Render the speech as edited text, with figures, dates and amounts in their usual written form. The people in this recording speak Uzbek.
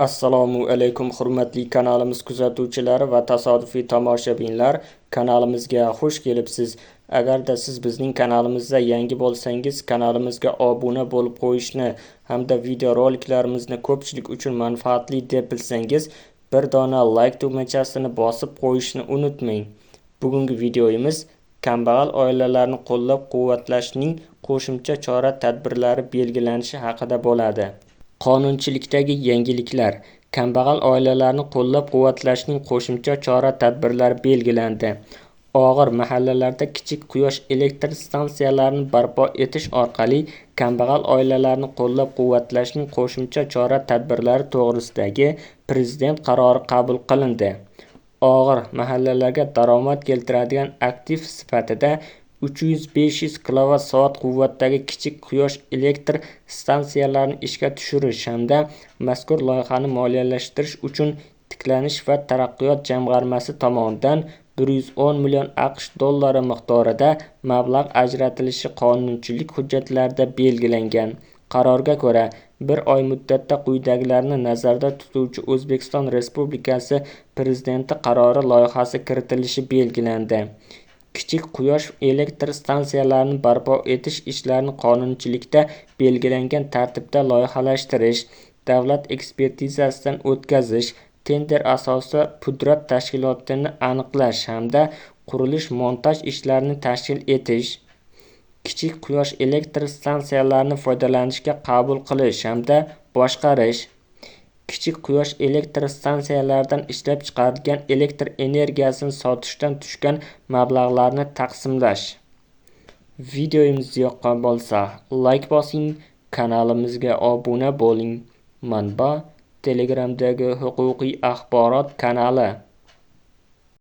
Assalomu alaykum hurmatli kanalimiz kuzatuvchilari va tasodifiy tomoshabinlar, kanalimizga xush kelibsiz. Agarda siz bizning kanalimizda yangi bo'lsangiz, kanalimizga obuna bo'lib qo'yishni hamda video roliklarimizni ko'pchilik uchun manfaatli deb bilsangiz, bir dona like tugmachasini bosib qo'yishni unutmang. Bugungi videomiz kambag'al oilalarni qo'llab-quvvatlashning qo'shimcha chora-tadbirlari belgilanishi haqida bo'ladi. Qonunchilikdagi yangiliklar. Kambag'al oilalarni qo'llab-quvvatlashning qo'shimcha chora-tadbirlari belgilandi. Og'ir mahallalarda kichik quyosh elektr stansiyalarini barpo etish orqali kambag'al oilalarni qo'llab-quvvatlashning qo'shimcha chora-tadbirlari to'g'risidagi Prezident qarori qabul qilindi. Og'ir mahallalarga daromad keltiradigan aktiv sifatida 300-500 kilovat soat quvvatdagi kichik quyosh elektr stansiyalarini ishga tushirish hamda mazkur loyihani moliyalashtirish uchun Tiklanish va taraqqiyot jamg'armasi tomonidan 110 million AQSh dollari miqdorida mablag' ajratilishi qonunchilik hujjatlarida belgilangan. Qarorga ko'ra, bir oy muddatda quyidagilarni nazarda tutuvchi O'zbekiston Respublikasi Prezidenti qarori loyihasi kiritilishi belgilandi. Kichik quyosh elektr stansiyalarini barpo etish ishlarini qonunchilikda belgilangan tartibda loyihalashtirish, davlat ekspertizasidan o'tkazish, tender asosida pudrat tashkilotini aniqlash hamda qurilish-montaj ishlarini tashkil etish, kichik quyosh elektr stansiyalarini foydalanishga qabul qilish hamda boshqarish, kichik quyosh elektr stansiyalaridan ishlab chiqarilgan elektr energiyasini sotishdan tushgan mablag'larni taqsimlash. Videomiz yoqqan bo'lsa, like bosing, kanalimizga obuna bo'ling. Manba: Telegramdagi huquqiy axborot kanali.